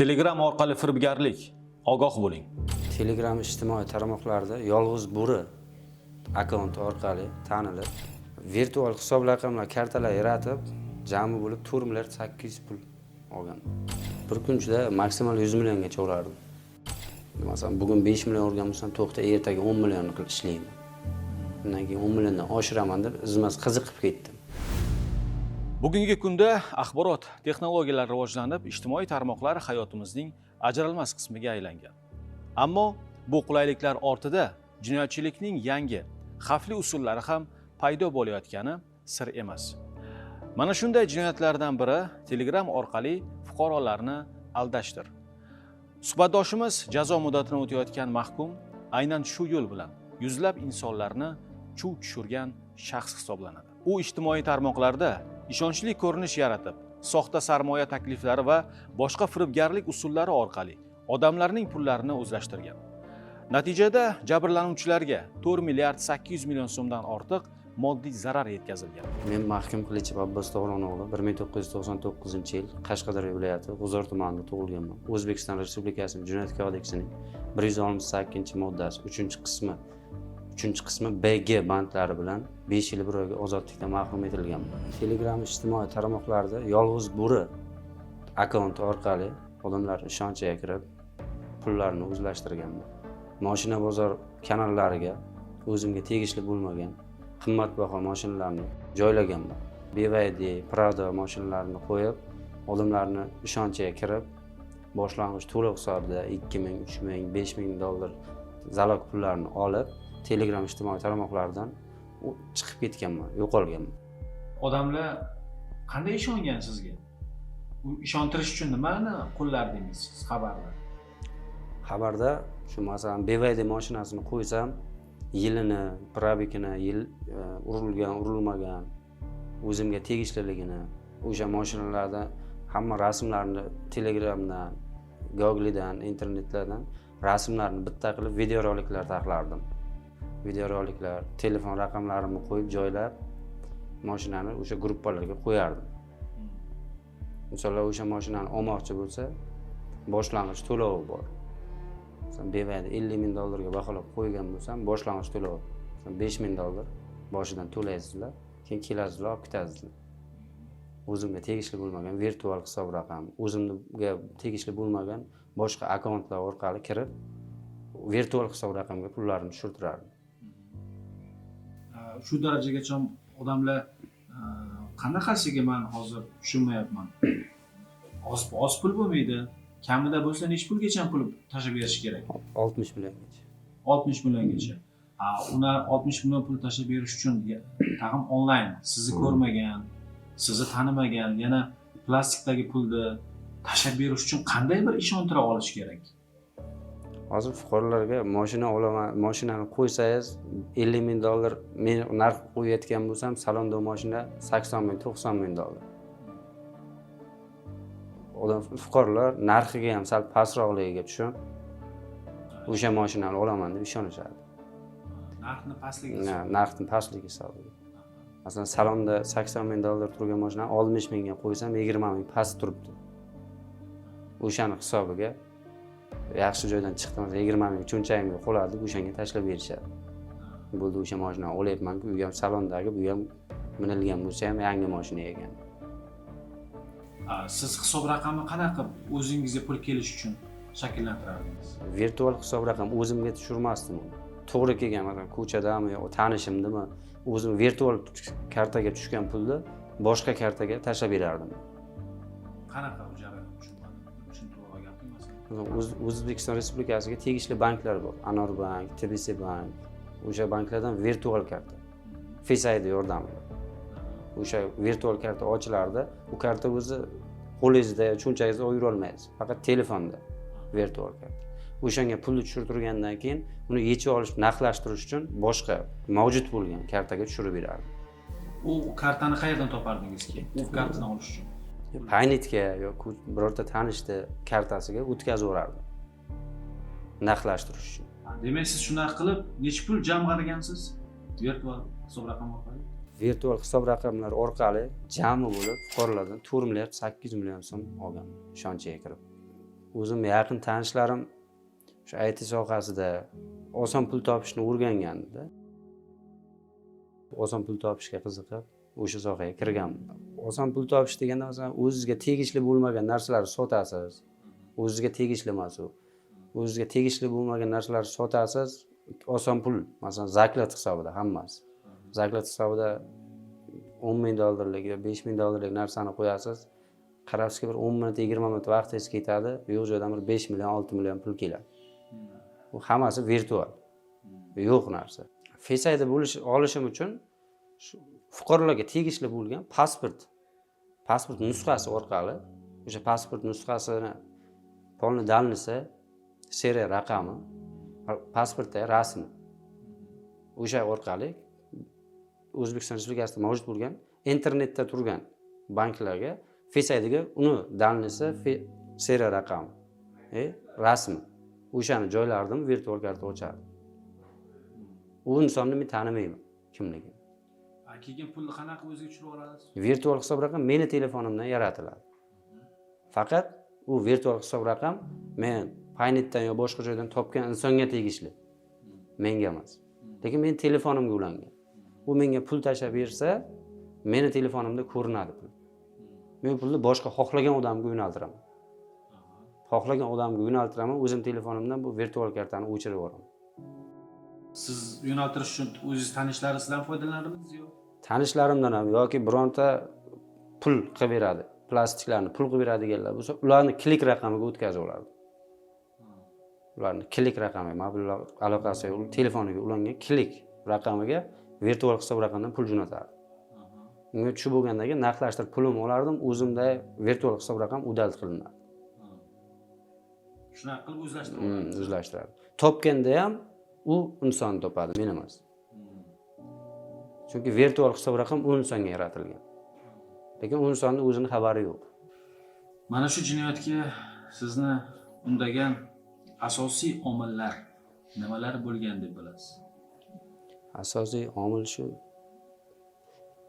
Telegram orqali firibgarlik. Ogoh bo'ling. Telegram ijtimoiy tarmoqlarida "Yolg'iz bo'ri" akkaunti orqali tanilib, virtual hisob raqamlar, kartalar yaratib, jami bo'lib 4 milliard 800 pul olgan. Bir kun ichida maksimal 100 milliongacha urardim. Masalan, bugun 5 million urgan bo'lsam, to'xta, ertaga 10 millionni qilib ishlayman, undan keyin 10 milliondan oshiraman deb izma-iz qiziqib ketdim. Bugungi kunda axborot texnologiyalari rivojlanib, ijtimoiy tarmoqlar hayotimizning ajralmas qismiga aylangan. Ammo bu qulayliklar ortida jinoyatchilikning yangi, xavfli usullari ham paydo bo'layotgani sir emas. Mana shunday jinoyatlardan biri Telegram orqali fuqarolarni aldashdir. Suhbatdoshimiz jazo muddatini o'tayotgan mahkum aynan shu yo'l bilan yuzlab insonlarni chuv tushirgan shaxs hisoblanadi. U ijtimoiy tarmoqlarda ishonchli ko'rinish yaratib, soxta sarmoya takliflari va boshqa firibgarlik usullari orqali odamlarning pullarini o'zlashtirgan. Natijada jabrlanuvchilarga 4 milliard 800 million so'mdan ortiq moddiy zarar yetkazilgan. Men mahkum Qilichev Abbos Davron o'g'li, 1999-yil Qashqadaryo viloyati G'uzor tumanida tug'ilganman. O'zbekiston Respublikasining Jinoyat kodeksining 168-moddasi 3-qismi bg bandlari bilan 5 yil 1 oyga ozodlikdan mahrum etilganman. Telegram ijtimoiy tarmoqlarida "Yolg'iz bo'ri" akkaunti orqali odamlar ishonchiga kirib, pullarni o'zlashtirganman. Moshina bozor kanallariga o'zimga tegishli bo'lmagan qimmatbaho mashinalarni joylaganman. BYD, Prado mashinalarini qo'yib, odamlarni ishonchiga kirib, boshlang'ich to'lov hisobida 2000, 3000, 5000 dollar залог pullarini olib, Telegram ijtimoiy tarmoqlaridan chiqib ketganman, yo'qolganman. Odamlar qanday ishongan sizga? U ishontirish uchun nimani qo'llardingiz siz xabarda? Xabarda shu, masalan, BYD mashinasini qo'ysam, yilini, пробег ini, yil, urilgan, urilmagan, o'zimga tegishliligini, o'sha mashinalarda hamma rasmlarni Telegramdan, Googledan, internetlardan rasmlarni bitta qilib videoroliklar taxlardim. Videoroliklar, telefon raqamlarimni qo'yib, joylab, mashinani o'sha gruppalarga qo'yardim. Insonlar o'sha mashinani olmoqchi bo'lsa, boshlang'ich to'lovi bor. Masalan, BYD 50 000 dollarga baholab qo'ygan bo'lsam, boshlang'ich to'lov, masalan, 5000 dollar boshidan to'laysizlar, keyin kelasizlar, olib ketasizlar. O'zimga tegishli bo'lmagan virtual hisob raqam, o'zimga tegishli bo'lmagan boshqa akkauntlar orqali kirib, virtual hisob raqamga pullarni tushirtirardim. Shu darajagacha odamlar qanaqasiga, man hozir tushunmayapman. Oz oz pul bo'lmaydi. Kamida bo'lsa nechi pulgacha pul tashlab berish kerak? 60 milliongacha. 60 milliongacha. Ular 60 million pul tashlab berish uchun tag'in onlayn, sizni ko'rmagan, sizni tanimagan, yana plastikdagi pulni tashlab berish uchun qanday bir ishontira olish kerak? Hozir fuqarolarga moshina olaman, moshinani qo'ysangiz, 50 000 dollar men narx qo'yayotgan bo'lsam, salonda moshina 80 000, 90 000 dollar. Odam, fuqarolar narxiga ham sal pastroqligiga tushib, o'sha moshinani olaman deb ishonishadi. Narxni pastligi. Narxni pastligi hisobiga. Masalan, salonda 80 000 dollar turgan moshinani 60 000ga qo'ysam, 20 000 past turibdi. O'shani hisobiga yaxshi joydan chiqdi, masalan, 20 000 cho'ntagimga qoladi deb o'shanga tashlab berishadi. Bo'ldi, o'sha moshinani olyapmanku, u ham salondagi, bu ham minilgan bo'lsa ham yangi moshina ekan. Siz hisob raqamni qanaqa qilib o'zingizga pul kelishi uchun shakllantirardingiz? Virtual hisob raqam o'zimga tushirmasdim uni. To'g'ri kelgan, masalan, ko'chadami yo tanishimdimi, o'zim virtual kartaga tushgan pulni boshqa kartaga tashlab berardim. Qanaqa u jarayon, tushunmadim, tushuntirib gaping, masalan. O'zbekiston Respublikasiga tegishli banklar bor, Anor bank, TBC bank. O'sha banklardan virtual karta, Face ID yordamida o'sha virtual karta ochilardi. U karta o'zi qo'lingizda, cho'ntagingizda olib yurolmaysiz, faqat telefonda virtual karta. O'shanga pulni tushirtirgandan keyin uni yechib olish, naqdlashtirish uchun boshqa mavjud bo'lgan kartaga tushirib berardim. U kartani qayerdan topardingiz keyin, u kartadan olish uchun? Paynetga yo birorta tanishni kartasiga o'tkazib yuborardim naqdlashtirish uchun. Demak, siz shunaqa qilib necha pul jamg'argansiz virtual hisob raqam orqali? Virtual hisob raqamlar orqali jami bo'lib fuqarolardan 4 milliard 800 million so'm olganman ishonchiga kirib. O'zim yaqin tanishlarim shu IT sohasida oson pul topishni o'rganganda, oson pul topishga qiziqib o'sha sohaga kirganman. Oson pul topish deganda masalan o'zizga tegishli bo'lmagan narsalarni sotasiz, o'zizga tegishli emas u. O'zizga tegishli bo'lmagan narsalarni sotasiz, oson pul, masalan, zaklat hisobida hammasi. Zaklat hisobida 10 ming dollarlik yo 5 ming dollarlik narsani qo'yasiz, qarabsizki bir 10 minut, 20 minut vaqtingiz ketadi, yo'q joydan bir 5 million, 6 million pul keladi. Bu hammasi virtual, yo'q narsa. Face ID bo'lish olishim uchun shu fuqarolarga tegishli bo'lgan pasport nusxasi orqali, o'sha pasport nusxasini полный данныйsi, seriya raqami, pasportda rasmi, o'sha orqali O'zbekiston Respublikasida mavjud bo'lgan internetda turgan banklarga Face IDga uni данныйsi, seriya raqami, rasmi, o'shani joylardim, virtual karta ochardim. U insonni men tanimayman kimligini. Keyin pulni qanaqa o'ziga tushirib olasiz? Virtual hisob raqam meni telefonimdan yaratiladi. Faqat u virtual hisob raqam men Paynetdan yo boshqa joydan topgan insonga tegishli, menga emas. Lekin meni telefonimga ulangan. U menga pul tashlab bersa, meni telefonimda ko'rinadi pul. Men pulni boshqa xohlagan odamga yo'naltiraman, xohlagan odamga yo'naltiraman. O'zim telefonimdan bu virtual kartani o'chirib yuboraman. Siz yo'naltirish uchun o'zingiz tanishlaringizdan foydalanardingiz yo? Tanishlarimdan ham yoki bironta pul qilib beradi, plastiklarni pul qilib beradiganlar bo'lsa, ularni Click raqamiga o'tkazib olardim. Ularni Click raqami, mobil aloqasi telefoniga ulangan Click raqamiga virtual hisob raqamdan pul jo'natardim. Unga tushib bo'lgandan keyin naqdlashtirib pulimni olardim, o'zimda virtual hisob raqam удалить qilinadi. Shunaqa qilib o'zlashtirib O'zlashtiradi. Topganda ham u inson topadi, men emas, chunki virtual hisob raqam u insonga yaratilgan, lekin u insonni o'zini xabari yo'q. Mana shu jinoyatga sizni undagan asosiy omillar nimalar bo'lgan deb bilasiz? Asosiy omil shu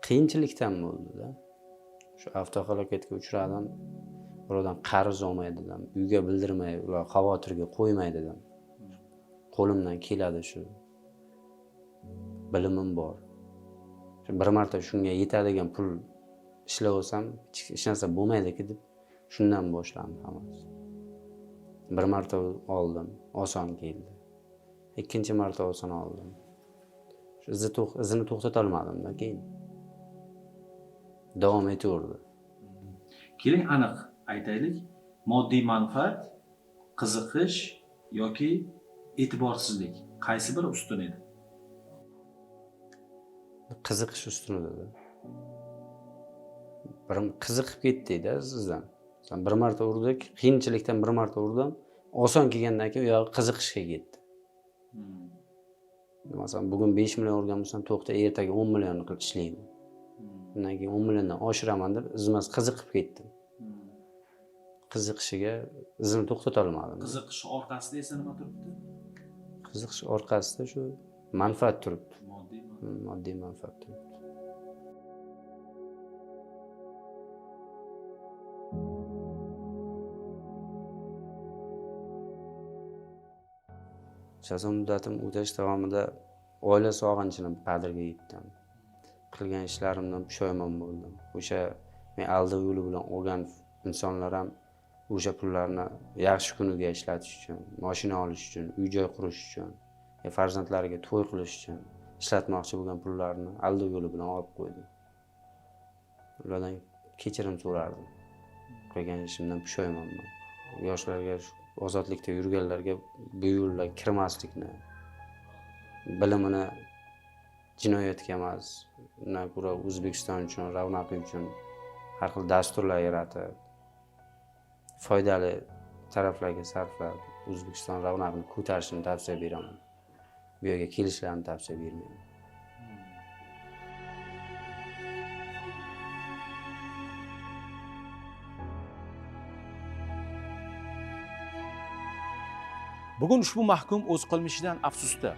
qiyinchilikdan bo'ldida. Shu avtohalokatga uchradim, birovdan qarz olmay dedim, uyga bildirmay, ular xavotirga qo'ymay dedim. Qo'limdan keladi, shu bilimim bor. Shu bir marta shunga yetadigan pul ishlab olsam, hech narsa bo'lmaydiki deb shundan boshlandi hammasi. Bir marta oldim, oson keldi. Ikkinchi marta oson oldim. Shu izini to'xtatolmadimda, keyin davom etaverdi. Keling, aniq aytaylik: moddiy manfaat, qiziqish yoki e'tiborsizlik, qaysi biri ustun edi? Qiziqish ustun edi. Bir qiziqib ketdikda sizdan. Masalan, bir marta urdik, qiyinchilikdan bir marta urdim, oson kelgandan keyin u yog'i qiziqishga ketdi. Masalan, bugun 5 million urgan bo'lsam, to'xta, ertaga 10 millionni qilib ishlayman, undan keyin 10 milliondan oshiraman deb izma-iz qiziqib ketdim. Qiziqishiga izini to'xtatolmadim. Qiziqish orqasida esa nima turibdi? Qiziqish orqasida shu manfaat turibdi. Moddiy. Moddiy manfaat turibdi. Jazo muddatim o'tash davomida oila sog'inchini qadriga yetdim. Qilgan ishlarimdan pushaymon bo'ldim. O'sha men aldov yo'li bilan olgan insonlar ham o'sha pullarni yaxshi kuniga ishlatish uchun, moshina olish uchun, uy joy qurish uchun, farzandlariga to'y qilish uchun ishlatmoqchi bo'lgan pullarni aldov yo'li bilan olib qo'ydim. Ulardan kechirim so'rardim. Qilgan ishimdan pushaymonman. Yoshlarga, ozodlikda yurganlarga bu yo'lga kirmaslikni, bilimini jinoyatga emas, undan ko'ra O'zbekiston uchun, ravnaqi uchun har xil dasturlar yaratib, foydali taraflarga sarflab, O'zbekiston ravnaqini ko'tarishini tavsiya beraman. Bu yerga kelishlarini tavsiya bermayman. Bugun ushbu mahkum o'z qilmishidan afsusda.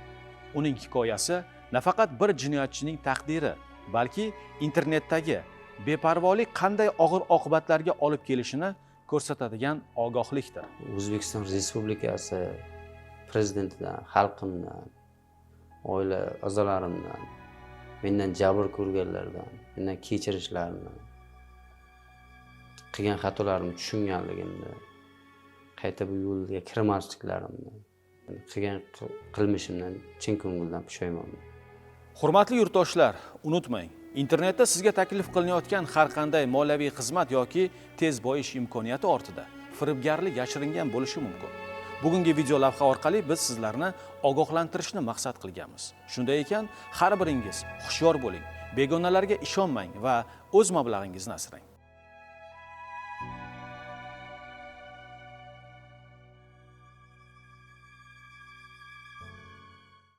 Uning hikoyasi nafaqat bir jinoyatchining taqdiri, balki internetdagi beparvolik qanday og'ir oqibatlarga olib kelishini ko'rsatadigan ogohlikdir. O'zbekiston Respublikasi prezidentidan, xalqimdan, oila a'zolarimdan, mendan jabr ko'rganlardan mendan kechirishlarini, qilgan xatolarimni tushunganligimni, qayta bu yo'lga kirmasliklarimni, qilgan qilmishimdan chin ko'ngildan pushaymonman. Hurmatli yurtdoshlar, unutmang, internetda sizga taklif qilinayotgan har qanday moliyaviy xizmat yoki tez boyish imkoniyati ortida firibgarlik yashiringan bo'lishi mumkin. Bugungi video lavha orqali biz sizlarni ogohlantirishni maqsad qilganmiz. Shunday ekan, har biringiz hushyor bo'ling, begonalarga ishonmang va o'z mablag'ingizni asrang.